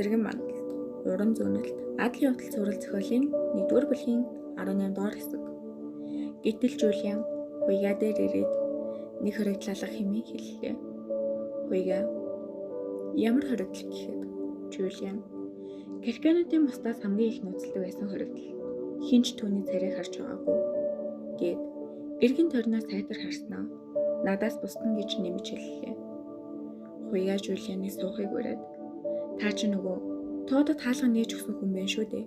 Сэргэн мандалт, уран зөөнөлт, адал явдал цуврал зохиолын 1-р бүлгийн 18 дугаар хэсэг. Гэтэл Жулиан Хуйгаа дээр ирээд нэг хоригдол алга хэмээн хэллээ. Хуйгаа ямар хоригдол гэхэд Жулиан Каркануудын бусдаас хамгийн их нууцлдаг байсан хоригдол. Хэн ч түүний царайг харж байгаагүй гэд эргэн тойрноо сайтар харснаа надаас бусдана гэж нэмж хэллээ. Хуйгаа Жулианы суухыг уриад та чи нөгөө тоодод хаалга нээж өгсөн хүн байх шүү дээ.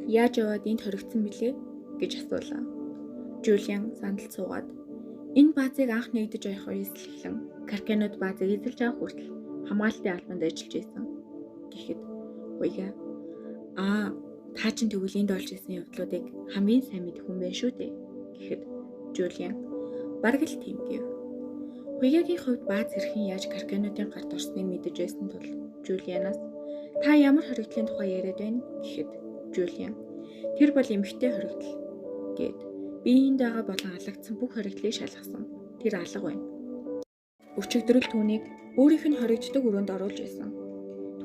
Яаж яваад энд хоригдсан бilé гэж асуулаа. Жулиан сандал суугаад энэ баазыг анх нэгдэж оёх үеэс л эхлэн Карканууд баазыг эзэлж авах хүртэл хамгаалтын албанд ажиллаж байсан гэхэд Хуйгаа аа та чинь тэгвэл энд болж исэн явдлуудыг хамгийн сайн мэдэх хүн байх шүү дээ гэхэд Жулиан бараг л тийм гэв. Хуйгагийн хувьд бааз хэрхэн яаж Каркануудын гарт орсныг мэдэж байсан тул Жулианаас та ямар хоригдлын тухай яриад байна гэхэд Жулиан тэр бол эмэгтэй хоригдол гэд би энд байгаа болон алагдсан бүх хоригдлыг шалгасан. Тэр алга байна. Өчигдрөл түүнийг өөрийнх нь хоригддог өрөөнд оруулж байсан.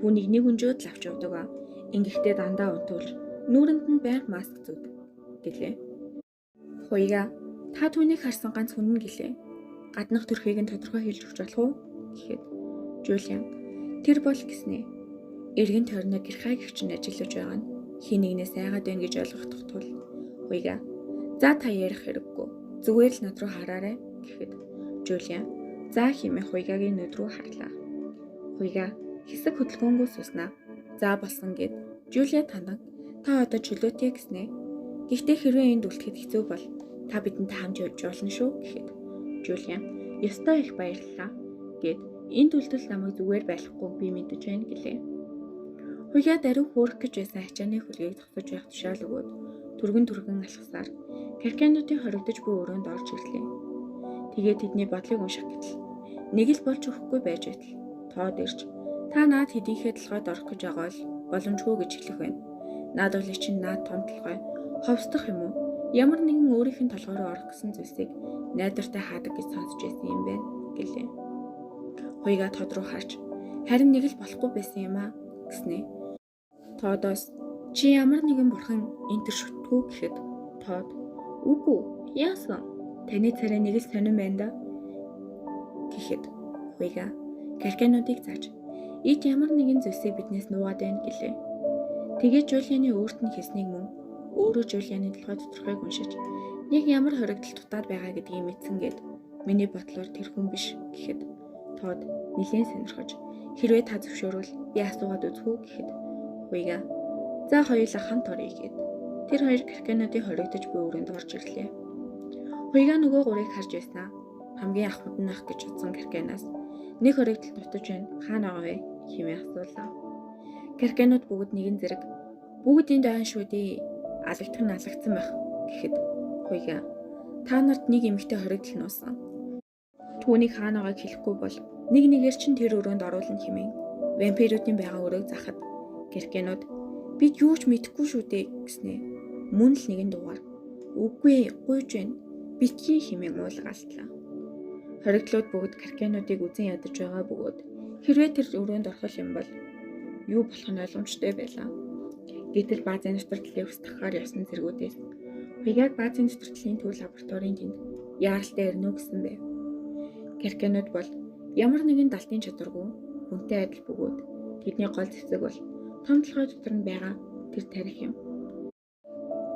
Түүнийг нэг өнжөөд л авч явдаг. Ингэхдээ дандаа унтуулж нүүрэнд нь байнга маск зүүдэг гэлээ. Хуйгаа та түүнийг харсан ганц хүн нь гэлээ. Гаднах төрхийг нь тодорхой хэлж өгч болох уу гэхэд Жулиан тэр бол гэснэ. Эргэн тойрноо гэрхай гэгч нь ажиллаж байгаа нь хин нэгнээс айгаад байна гэж ойлгохдох тул Хуйгаа за та ярих хэрэггүй. Зүгээр л над руу хараарай гэхэд Жулиан за хэмээн Хуйгагийн нүд рүү харлаа. Хуйгаа хэсэг хөдөлгөөнгөө суснаа. За болсон гэд Жулиа тандан та одоо чөлөөтэй гэснэ. Гэхдээ хэрвээ энд үлдэхэд хэцүү бол та бидэнтэй хамт явж болно шүү гэхэд Жулиан ёстой их баярлалаа гэд энд үлдвэл намайг зүгээр байхгүй би мэдэж байна гэлээ. Хуйгаа даруй хөөрөх гэж байсан ачааны хөлгийг зогсож байх тушаал өгөөд түргэн алхасаар Каркануудын хоригдож буй өрөөнд орж ирлээ. Тэгээд тэдний бодлыг унших гэтэл нэг л болж өгөхгүй байж байтал тоод ирж та наад хэдийнхээ толгойд орох гэж байгаа бол боломжгүй гэж хэлэх байна. Наад бол чинь наад том толгой ховсдох юм уу? Ямар нэгэн өөрийнх нь толгой руу орох гэсэн зүйлсийг найдвартай хаадаг гэж сонсч байсан юм байна гэлээ. Хуйгаа тод руу харж харин нэг л болохгүй байсан юм аа гэснэ. Тоодоос чи ямар нэгэн бурхан энэ төр шүтгүү гэхэд тоод үгүй яасан таны царай нэг л сонин байна да гэхэд Хуйгаа Каркануудыг зааж ид ямар нэгэн зүйлсийг биднээс нуугаад байна гэлээ. Тэгээд Жулианы өөрт нь хэлснийг мөн өөрөө Жулианы толгой доторхыг уншиж нэг ямар хоригдол дутаад байгаа гэдгийг мэдсэн гэд миний бодлоор тэр хүн биш гэхэд тоод нилээн сонирхож хэрвээ та зөвшөөрвөл би асуугаад үзэх үү гэхэд Хуйгаа за хоёулаа хамт оръё гэд тэр хоёр Каркануудын хоригдож буй өрөөнд орж ирлээ. Хуйгаа нөгөө гурыг харж байснаа хамгийн ахмад нь ах гэж утсан Карканаас нэг хоригдол дутаж байна хаана байгаа вэ хэмээн асуулаа. Карканууд бүгд нэгэн зэрэг бүгд энд байгаа шүү дээ. Алагдах нь алагдсан байх гэхэд Хуйгаа та нарт нэг эмэгтэй хоригдол нуусан. Түүнийг хаана байгааг хэлэхгүй бол нэг нэгээр чинь тэр өрөөнд оруулна хэмээн вампируудын байгаа өрөөг захад Карканууд бид юу ч мэдэхгүй шүү дээ гэснэ. Мөн л нэгэн дугаар үгүй гуйж байна битгий хэмээн уулгаалтлаа. Хоригдлууд бүгд Каркануудыг үзен ядаж байгаа бөгөөд хэрвээ тэр өрөөнд орох юм бол юу болох нь ойлгомжтой байлаа. Гэтэл баазын дотор талыг устгахаар явсан зэргүүдээс Хуйгааг баазын дотор талын төв лабораторийн тэнд яаралтай ирнэ үү гэсэн байв. Карканууд бол ямар нэгэн далтын чадваргүй хүнтэй адил бөгөөд тэдний гол зэвсэг бол том толгой дотор нь байгаа тэр тарих юм.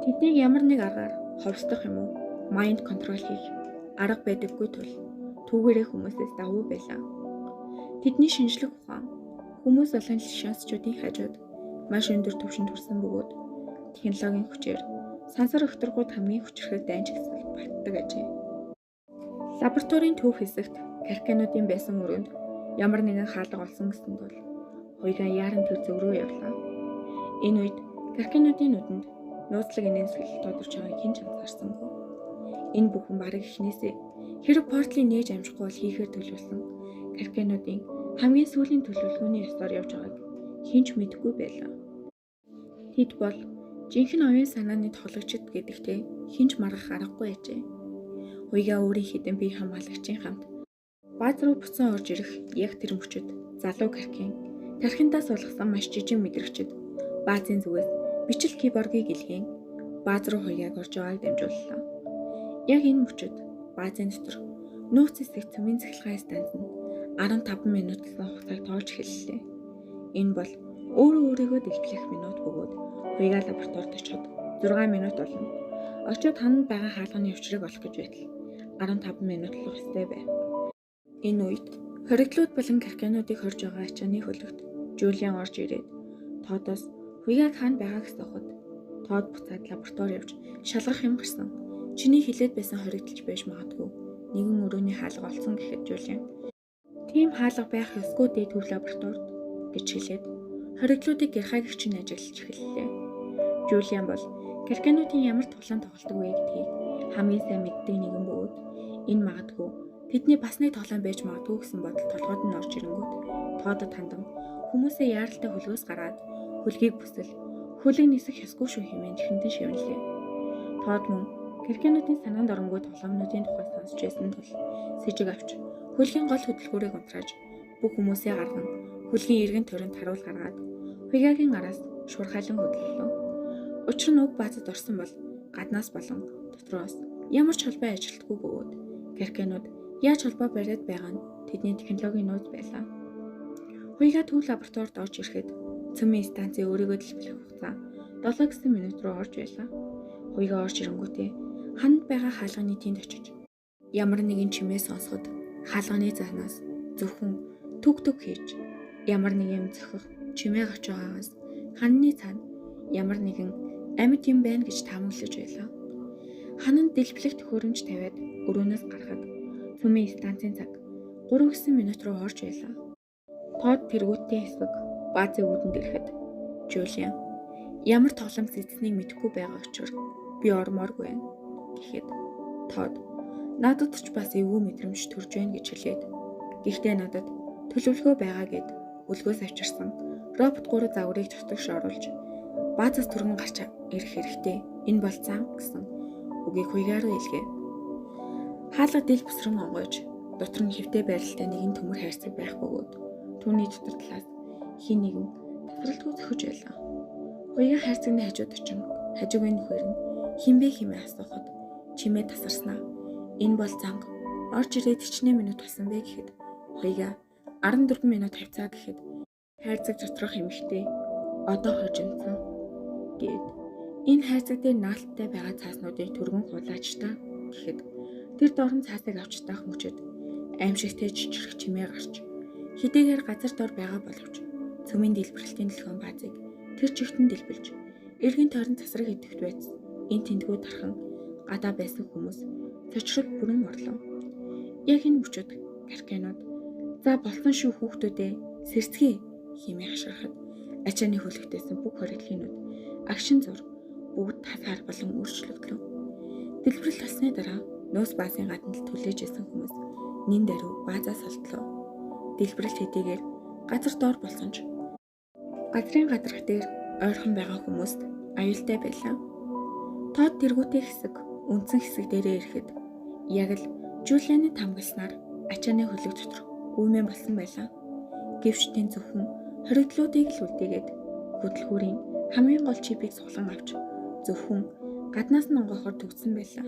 Тэднийг ямар нэг аргаар ховсдох юм уу, майнд контрол хийх арга байдаггүй тул түүгээрээ хүмүүсээс давуу байлаа. Тэдний шинжлэх ухаан хүмүүс болон лишансчуудын хажууд маш өндөр түвшинд хүрсэн бөгөөд технологийн хүчээр сансар өгтөргүүд хамгийн хүчирхэг дайнч гэсэл батдаг ажээ. Лабораторийн төв хэсэгт Каркануудын байсан өрөөнд ямар нэгэн хаалга олсон гэсэн тул Хуйгаа яаран тэр зөв рүү явлаа. Энэ үед Каркануудын нүдэнд нууцлаг инээмсэглэл тодорч байгааг хэн ч анзаарсангүй. Энэ бүхэн бараг эхнээсээ хэрэг портлыг нээж амжихгүй бол хийхээр төлөвлөсөн Каркануудын хамгийн сүүлийн төлөвлөгөөний ёсоор явж байгааг хэн ч мэдэхгүй байлаа. Тэд бол жинхэнэ оюун санааны тоглогчид гэдэгтээ хэн ч маргах аргагүй ажээ. Хуйгаа өөрийн хэдэн бие хамгаалагчийн хамт бааз руу буцан орж ирэх яг тэр мөчөд залуу Каркин Тархиндаа суулгасан маш жижиг мэдрэгчид баазын зүгээс бичил киборгийг илгээн бааз руу хуйгааг орж байгааг дамжууллаа. Яг энэ мөчөд баазын дотор нууц хэсэг цөмийн цахилгаан станц нь 15 минутлан хугацааг тоолж эхэллээ. Энэ бол өөрөө өөрийгөө дэлбэлэх минут бөгөөд хуйгаа лабораторид очиход 6 минут болно. Очиод хананд байгаа хаалганы өвчрийг олох гэж байтал 15 минут л ёстой байв. Энэ үед хоригдлууд болон каркануудыг хорж байгаа ачааны хөлөгт Жулиан орж ирээд Тоодоос хуйгааг хаана байгааг асуухад Тоод буцаад лаборатори явж шалгах юм гарсан. Чиний хилээд байсан хоригдолж байж магадгүй. Нэгэн өрөөний хаалга олсон гэхэд Жулиан тийм хаалга байх ёсгүй дээ төв лабораторид гэж хэлээд хоригдлуудыг гэрхаагч нь ажиглаж эхэллээ. Жулиан бол каркануудын ямар тоглоом тоглодог вэ гэдгийг хамгийн сайн мэддэг нэгэн бөгөөд энэ магадгүй тэдний бас нэг тоглоом байж магадгүй гэсэн бодол толгойд нь орж ирэнгүүт Тоодод хандан хүмүүсээ яаралтай хөлгөөс гаргаад хөлгийг бүсэл хөлөг нисэх ёсгүй шүү хэмээн чихэндэн шивнэлээ. Тоод мөн каркануудын санаанд оронгүй тоглоомнуудын тухай сонсч байсан тул сэжиг авч хөлгийн гол хөдөлгүүрийг унтрааж бүх хүмүүсээ гарган хөлгийн эргэн тойронд харуул гаргаад хуйгагийн араас шуурхайлан хөдлөлөө. Учир нь уг баазад орсон бол гаднаас болон дотроос ямар ч холбоо ажилтгүй бөгөөд карканууд яаж холбоо бариад байгаа нь тэдний технологийн нууц байлаа. Хуйгаа төв лабораторид орж ирэхэд цөмийн станцын өөрийгөө дэлбэлэх хугацаа 7 гэсэн минут руу орж байлаа. Хуйгаа орж ирэнгүүтээ ханд байгаа хаалганы тэнд очиж ямар нэгэн чимээ сонсоход хаалганы заанаас зөвхөн түг түг хийж ямар нэг юм зохих чимээ гарч байгаагаас ханны цаана ямар нэгэн амьд юм байна гэж таамаглаж байлаа. Хананд дэлбэлэх төхөөрөмж тавиад өрөөнөөс гарахад цөмийн станцын цаг 3 гэсэн минут руу орж байлаа. Тоод тэргүүтээ хэсэг баазын үүдэнд ирэхэд Жулиан ямар тоглоом сэцнийг мэдэхгүй байгаа учир би ормооргүй байна гэхэд Тоод надад ч бас эвгүй мэдрэмж төрж байна гэж хэлээд гэхдээ надад төлөвлөгөө байгаа гэд өлгөөс авчирсан робот 3 загварыг дотогш оруулж баазаас түргэн гарч ирэх хэрэгтэй. Энэ бол зан гэсэн үгийг хуйгаа руу илгээв. Хаалга дил бүсрэн онгойж дотор нь хэвтэй байралтай нэгэн төмөр хайрцаг байх бөгөөд түүний дотор талаас хин нэгэн тасралтгүй зөхөж байлаа. Хуйгаа хайрцагны хажууд очин хажуугийн нөхөр нь хинбэ хэмээн асуухад чимээ тасарснаа. Энэ бол занг орж ирээд хичнээн минут болсон бэ гэхэд хуйгаа 14 минут хавцаа гэхэд хайрцаг доторх эмэгтэй одоо хожимдсан гэд энэ хайрцаг дээр наалттай байгаа цааснуудыг түргэн хуулаач та гэхэд тэр дорн цаасыг авч таах мөчөд аимшигтэй чичрэх чимээ гарч хэдийгээр газар дор байгаа боловч цөмийн дэлбэрэлтийн дэлгөөн баазыг тэр чигтэн дэлбэлж эргэн тойрон цасраг идэвхт байц энэ тэндгүү тархан гадаа байсан хүмүүс цочрол бүрэн орлоо. Яг энэ мөчөд карканууд за болсон шүү хүүхдүүдээ сэрцгээе хэмээн хашгирахад ачааны хөлөгтэйсэн бүх хоригдлынууд агшин зур бүгд тасаар болон өөрчлөгдлөө. Дэлбэрэлт болсны дараа нөөц баазын гадна л түлээж исэн хүмүүс нин даруй баазаас олдлоо. Дэлбэрэлт хэдийгээр газар доор болсон ч газрын гадрах дээр ойрхон байгаа хүмүүст аюултай байлаа. Тоод тэргүүтэй хэсэг үндсэн хэсэг дээрээ ирэхэд яг л Жулианы тамгалснаар ачааны хөлөг дотор үймэн болсон байлаа. Гэвч тэн зөвхөн хоригдлуудыг л үлдээгээд хөдөлгүүрийн хамгийн гол чипийг суглан авч зөвхөн гаднаас нь онгойхоор төгссөн байлаа.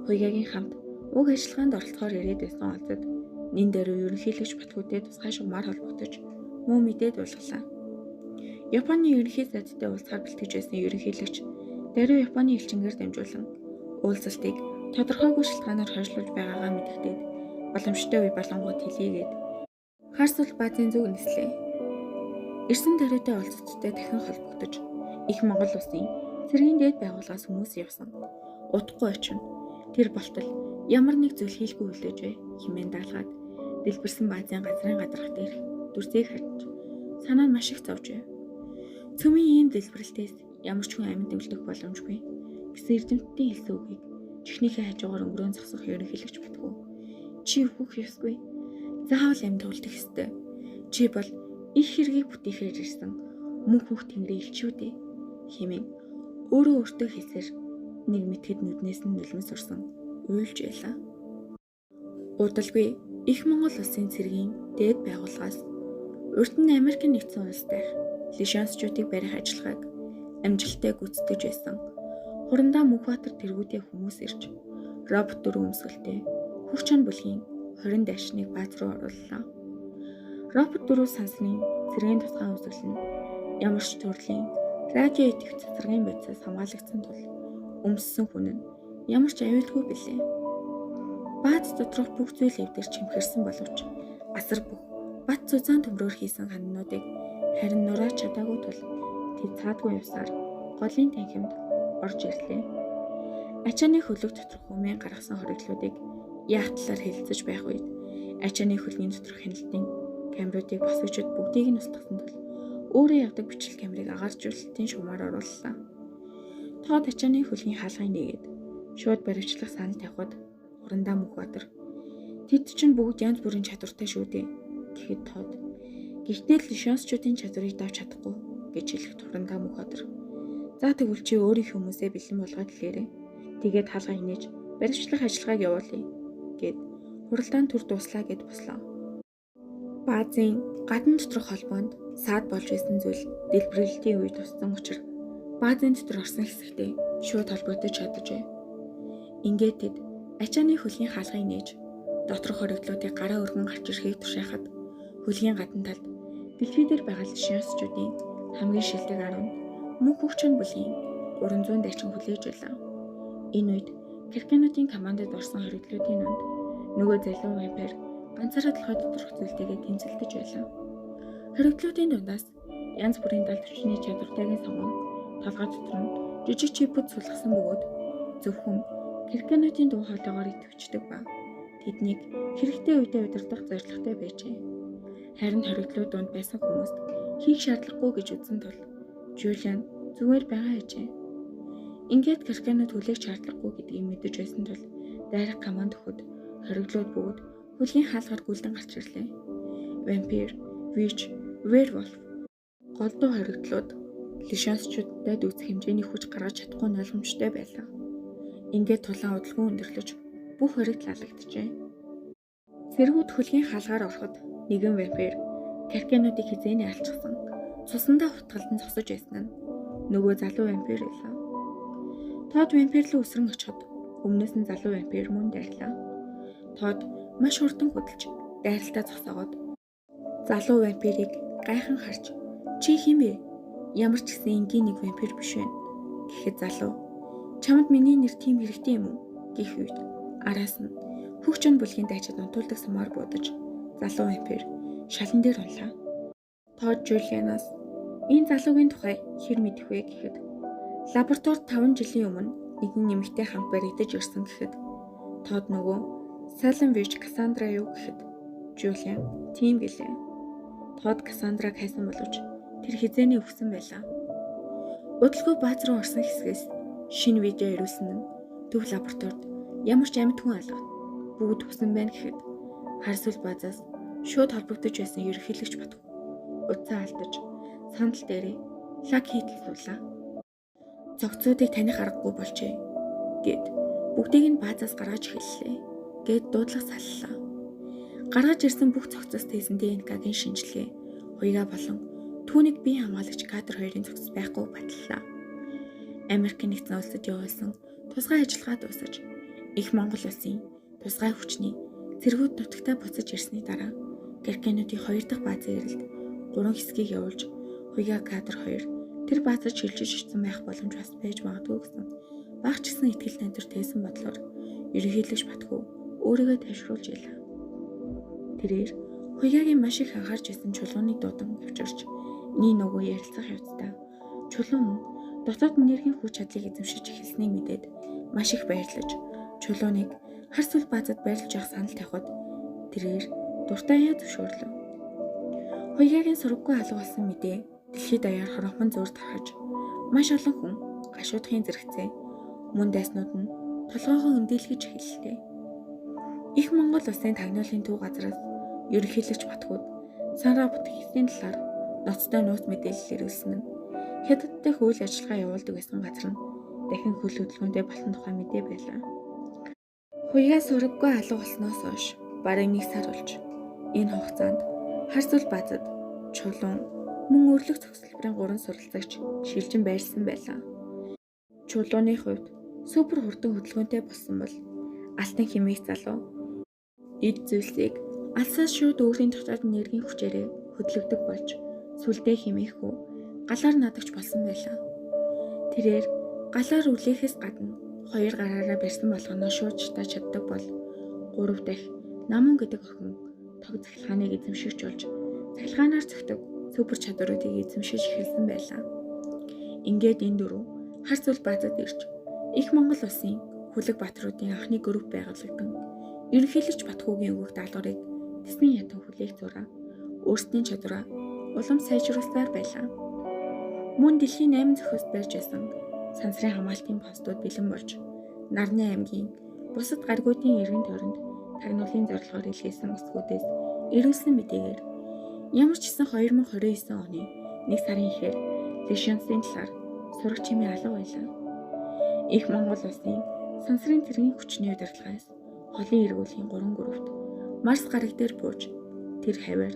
Хуйгагийн хамт уг ажиллагаанд оролцохоор ирээд байсан олзод нин даруй ерөнхийлөгч Батгүйтэй тусгай шугамар холбогдож муу мэдээ дуулгалаа. Японы ерөнхий сайдтай уулзахаар бэлтгэж байсан ерөнхийлөгч даруй Японы элчингээр дамжуулан уулзалтыг тодорхойгүй шалтгаанаар хойшлуулж байгаагаа мэдэгдээд боломжтой үе болонгууд хэлийгээд Харсул баазын зүг нислээ. Ирсэн даруйтай уулзалттай дахин холбогдож их Монгол улсын цэргийн дээд байгууллагаас хүмүүс явсан. Удахгүй очино. Тэр болтол ямар нэг зүйл хийлгүй хүлээж бай хэмээн даалгаад дэлбэрсэн баазын газрын гадрах дээрх дүрсийг харж санаа нь маш их зовж байв. Цөмийн ийм дэлбэрэлтээс ямар ч хүн амьд өвлөх боломжгүй гэсэн эрдэмтдийн хэлсэн үгийг чихнийхээ хажуугаар өнгөрөөн зогсох ерөнхийлөгч Батгүй. Чи үхэх ёсгүй. Заавал амьд үлдэх ёстой. Чи бол их хэргийг бүтээхээр ирсэн мөн хөх тэнгэрийн элчүү дээ хэмээн өөрөө өөртөө хэлсээр нэг мэтгэд нүднээс нь нулимс урсан уйлж байлаа. Удалгүй их Монгол улсын цэргийн дээд байгууллагаас Урд нь Америкийн нэгдсэн улс дахь лишансчуудыг барих ажиллагааг амжилттай гүйцэтгэж байсан. Хурандаа Мөнхбаатар тэргүүтээ хүмүүс ирж робот дөрөв өмсгөлтэй Хөгчөн бүлгийн 20 дайчныг бааз руу орууллаа. Робот дөрөв сансны цэргийн тусгай өмсгөл нь ямар ч төрлийн радио идэвх цацрагийн бодисоос хамгаалагдсан тул өмссөн хүн нь ямар ч аюулгүй билээ. Бааз доторх бүх зүйл эвдэрч чимхэрсэн боловч асар бүх бат зузаан төмрөөр хийсэн ханнуудыг харин нурааж чадаагүй тул тэд цаадгүй явсаар голын танхимд орж ирлээ. Ачааны хөлөг доторх хүмүүн гаргасан хориглуудыг яах талаар хэлэлцэж байх үед ачааны хөлгийн доторх хяналтын камеруудыг босгочид бүгдийг нь устгасан тул өөрөө явдаг бичлэг камерыг агааржуулалтын шугамар орууллаа. Тоод ачааны хөлгийн хаалгыг нээгээд шууд баривчлах санал тавихад Хурандаа Мөнхбаатар "Тэд чинь бүгд янз бүрийн чадвартай шүү дээ" гэхэд Тоод "Гэхдээ л лишансчуудын чадварыг давж чадахгүй" гэж хэлэхэд Хурандаа Мөнхбаатар "За тэгвэл чи өөрийнхөө хүмүүсээ бэлэн болгоод хэлээрэй. Тэгээд хаалгыг нээж баривчлах ажиллагааг явуулъя" гэд хуралдаан төр дууслаа гэд бослоо. Баазын гадна доторх холбоонд саад болж байсан зүйл дэлбэрэлтийн үед туссан учир баазын дотор орсон хэсэгтээ шууд холбогдож чадажээ. Ингээд тэд ачааны хөлгийн хаалгыг нээж доторх хориглоодыг гараа өргөн гарч ирэхийг тушаахад хөлгийн гадна талд дэлхий дээр байгаа лишансчуудын хамгийн шилдэг 10 мөн Хөгчөн бүлгийн 300 дайчин хүлээж байлаа. Энэ үед Каркануудын командад орсон хориглоодын дунд нөгөө залуу вампир ганцаараа толгой доторх зүйлтэйгээ тэмцэлдэж байлаа. Хориглоодын дундаас янз бүрийн далд хүчний чадвартайг сонгон толгой дотор нь жижиг чипүүд сулгасан бөгөөд зөвхөн Каркануудын дуу хоолойгоор идэвхждэг ба тэднийг хэрэгтэй үедээ удирдах зорилготой байжээ. Харин хориглоод дунд байсан хүмүүст хийх шаардлагагүй гэж үзсэн тул Жулиан зүгээр байгаа ажээ. Ингээд Карканууд хүлээх шаардлагагүй гэдгийг мэдэж байсан тул дайрах команд өгөхөд хориглоод бүгд хөлгийн хаалгаар гүйлдэн гарч ирлээ. Вампир, witch, werewolf голдуу хориглоод лишансчуудтай дүүцэх хэмжээний хүч гаргаж чадахгүй нь ойлгомжтой байлаа. Ингээд тулаан удалгүй өндөрлөж бүх хоригдол аллагджээ. Цэргүүд хөлгийн хаалгаар ороход нэгэн вампир Каркануудыг хизээний алчихсан цусандаа хутгалдан зогсож байсан нь нөгөө залуу вампир байлаа. Тод вампир руу өсрөн очиход өмнөөс нь залуу вампир мөн дайрлаа. Тод маш хурдан хөдөлж дайралтаа зогсоогоод залуу вампирыг гайхан харж "Чи хэн бэ? Ямар ч гэсэн энгийн нэг вампир биш байна" гэхэд залуу "Чамд миний нэр тийм хэрэгтэй юм уу?" гэх үед араас нь Хөгчөн бүлгийн дайчид унтуулдаг сумаар буудаж залуу вампир шалан дээр унлаа. Тод Жулианаас энэ залуугийн тухай хэр мэдэх вэ гэхэд лабораторид 5 жилийн өмнө нэгэн эмэгтэй хамт баригдаж ирсэн гэхэд Тод нөгөө Салем Вич Кассандра юу гэхэд Жулиан тийм гэлээ. Тод Кассандраг хайсан боловч тэр хизээний өгсөн байлаа. Удалгүй бааз руу орсон хэсгээс шинэ видео ирүүлсэн нь төв лабораторид ямар ч амьд хүн алга бүгд үхсэн байна гэхэд харсвал баазаас шууд холбогдож байсан ерөнхийлөгч Батгүй утсаа алдаж сандал дээрээ лаг хийтэл суулаа. Цогцуудыг таних аргагүй болжээ гэд бүгдийг нь баазаас гаргаж эхэллээ гэд дуудлага саллаа. Гаргаж ирсэн бүх цогцоос хийсэн ДНК-гийн шинжилгээ хуйгаа болон түүнийг бие хамгаалагч кадр хоёрын цогцос байхгүй баталлаа. Америк нэгдсэн улсад явуулсан тусгай ажиллагаа дуусаж их Монгол улсын тусгай хүчний цэргүүд нутагтаа буцаж ирсний дараа Каркануудын хоёр дахь баазын эрэлт 3 хэсгийг явуулж хуйгаа кадр 2 тэр баазад шилжиж очсон байх боломж бас байж магадгүй гэсэн баг ч гэсэн итгэл найдвар тээсэн бодлоор ерөнхийлөгч Батгүй өөрийгөө тайвшруулж байлаа. Тэрээр хуйгагийн маш их анхаарч байсан чулууны дуудан авчирч нии нөгөө ярилцах явцдаа чулуун мөн дотоод энергийн хүч чадлыг эзэмшиж эхэлснийг мэдээд маш их баярлаж чулууныг хар сүл баазад байрлаж явах санал тавихад тэрээр дуртаяа зөвшөөрлөө. Хуйгагийн сургаггүй алга болсон мэдээ дэлхийд даяар хоромхон зөөр тархаж маш олон хүн гашуудахын зэрэгцээ мөн дайснууд нь толгойгоо өндийлгэж эхэллээ. Их Монгол улсын тагнуулын төв газраас ерөнхийлөгч Батгууд Санра бүтгэхийн талаар ноцтой нууц мэдээлэл ирүүлсэн нь Хятад дахь үйл ажиллагаа явуулдаг байсан газар нь дахин хөл хөдөлгөөнтэй болсон тухай мэдээ байлаа. Хуйгаа сураггүй алга болсноос хойш бараг 1 сар болж энэ хугацаанд хар сүл баазад Чулуун мөн өрлөх зохицлборын 3 суралцагч шилжин байрсан байлаа. Чулууны хувьд супер хурдан хөдөлгөөнтэй болсон бол Алтан хэмээх залуу эд зүйлсийг алсаас шууд өөрийн дотоод энергийн хүчээрээ хөдлөгдөг болж сүлдээ хэмээхүү галаар надагч болсон байлаа. Тэрээр галаар үлээхээс гадна хоёр гараараа барьсан болгоноо шууд шатааж чаддаг бол 3 дахь Намун гэдэг охин тог цахилгааныг эзэмшигч болж цахилгаанаар зөгтөг супер чадваруудыг эзэмшиж эхэлсэн байлаа. Ингээд энэ дөрөв хар зүйл баазад ирж их Монгол улсын Хүлэг баатруудын анхны групп байгуулагдан ерөнхийлөгч Батхүүгийн өгөх даалгаврыг тэсний ятан хүлээх зураа өөрсдийн чадвараа улам сайжруулсаар байлаа. Мөн дэлхийн 8 зохиост барьж байсан сансрын хамгаалтын постууд бэлэн болж Нарны аймгийн бусад гаригуудын эргэн тойронд тагнуулын зорилгоор илгээсэн өсгүүдээс эрүүлсэн мэдээгээр ямар ч гэсэн 2029 оны 1 сарын ихээр Лишенсийн талаар сураг чимээ алга байлаа. Их Монгол улсын сансрын цэргийн хүчний удирдлагаас холын эргүүлийн 3 группт Марс гараг дээр бууж тэр хавиар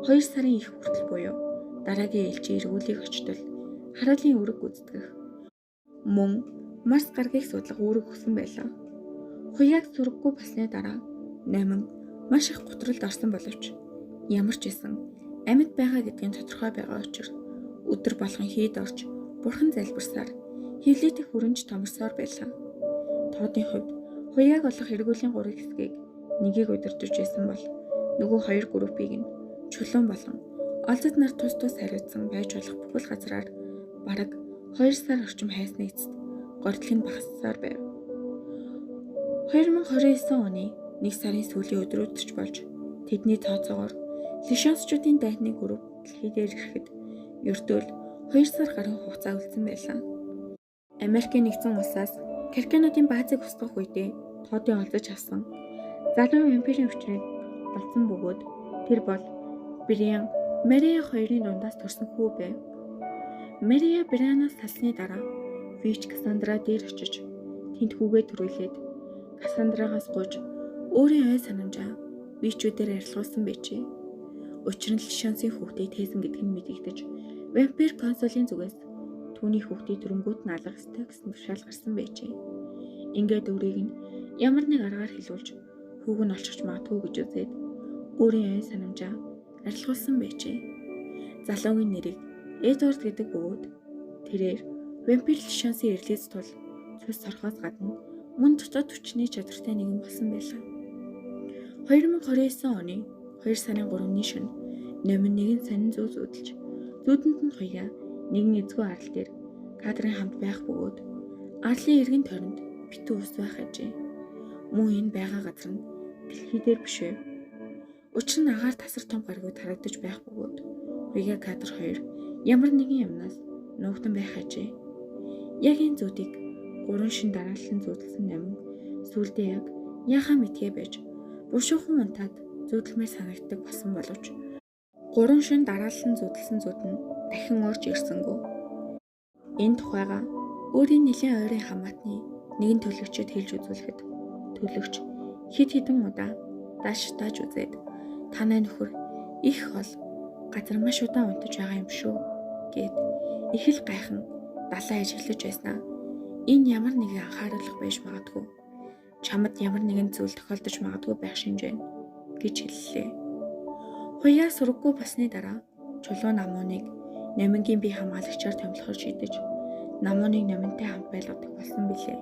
2 сарын их хүртэл буюу дараагийн ээлжийн эргүүлийг очтол хараалын үүрэг гүйцэтгэх мөн Марс гарагийг судлах үүрэг өгсөн байлаа. Хуяаг сураггүй болсны дараа Номин маш их гутралд орсон боловч ямар ч байсан амьд байгаа гэдгийг тодорхой байгаа учир өдөр болгон хийд орж бурхан залбирсаар хөвлөтөх хүрэнж томорсоор байлаа. Тоодын хувьд хуяаг олох эргүүлийн 3 хэсгийг нэгийг удирдах байсан бол нөгөө 2 группийг нь чулуун болон олзод нар тус тус хариуцсан байж болох бүхэл газраар бараг 2 сар орчим хайсны эцэст гордлог нь багассаар байв. 2029 оны 1 сарын сүүлийн өдрүүд ч болж тэдний тооцоогоор Лишонсчуудын дайтны групп дэлхий дээр ирэхэд ердөөл 2 сар гаруй хугацаа үлдсэн байлаа. Америкийн нэгдсэн улсаас Каркануудын баазыг устгах үедээ Тоодын олзож авсан залуу вампирын өвчрийг олдсон бөгөөд тэр бол Бриан Мария хоёрын дундаас төрсэн хүү байв. Мария Брианаас салсны дараа Вич Кассандра дээр очиж тэнд хүүгээ төрүүлээд Кассандрагаас гуйж өөрийн ой санамжаа Вичүүдээр арилгуулсан байжээ. Учир нь Лишонсын хүүхдийг тээсэн гэдг нь мэдэгдэж вампир консулын зүгээс түүний хүүхдийг дөрөнгүүд нь алгах ёстой гэсэн тушаал гарсан байжээ. Ингээд өөрийг нь ямар нэг аргаар хилүүлж хүүг нь олчихж магадгүй гэж үзээд өөрийн ой санамжаа арилгуулсан байжээ. Залуугийн нэрийг Эдвард гэдэг бөгөөд тэрээр вампир Лишонсын эрлээс тул цус сорхоос гадна мөн дотоод хүчний чадвартай нэгэн болсон байлаа. 2029 оны 2 сарын 3-ны шөнө Номин нэгэн сонин зүү зүүдэлж зүүдэнд нь хуяа нэгэн эзгүй арал дээр кадрын хамт байх бөгөөд арлын эргэн тойронд битүү ус байх ажээ. Мөн энэ байгаа газар нь дэлхий дээр биш вэ? Учир нь агаар тасар том гаригууд харагдаж байх бөгөөд хуяа кадр 2 ямар нэгэн юмнаас нуугдан байх ажээ. Яг энэ зүүдийг 3 шин дараалан зүүдэлсэн номин сүүлдээ яг яхаа мэдгээ байж бушуухан унтаад зүүдэлмээр санагддаг болсон боловч 3 шин дараалан зүүдэлсэн зүүд нь дахин орж ирсэнгүй. Энэ тухайга өөрийн нэлээн ойрын хамаатны нэгэн төлөгчөд хэлж үзүүлэхэд төлөгч хэд хэдэн удаа дааш тааж үзээд танай нөхөр их хол газар маш удаан унтаж байгаа юм шүү гэд их л гайхан далай ажиглаж байснаа энэ ямар нэгэн анхааруулга байж магадгүй. Чамд ямар нэгэн зүйл тохиолдож магадгүй байх шинж байна гэж хэллээ. Хуяа сураггүй болсны дараа Чулуун намууныг Номингийн бие хамгаалагчаар томилохоор шийдэж намууныг номинтой хамт байлгадаг болсон билээ.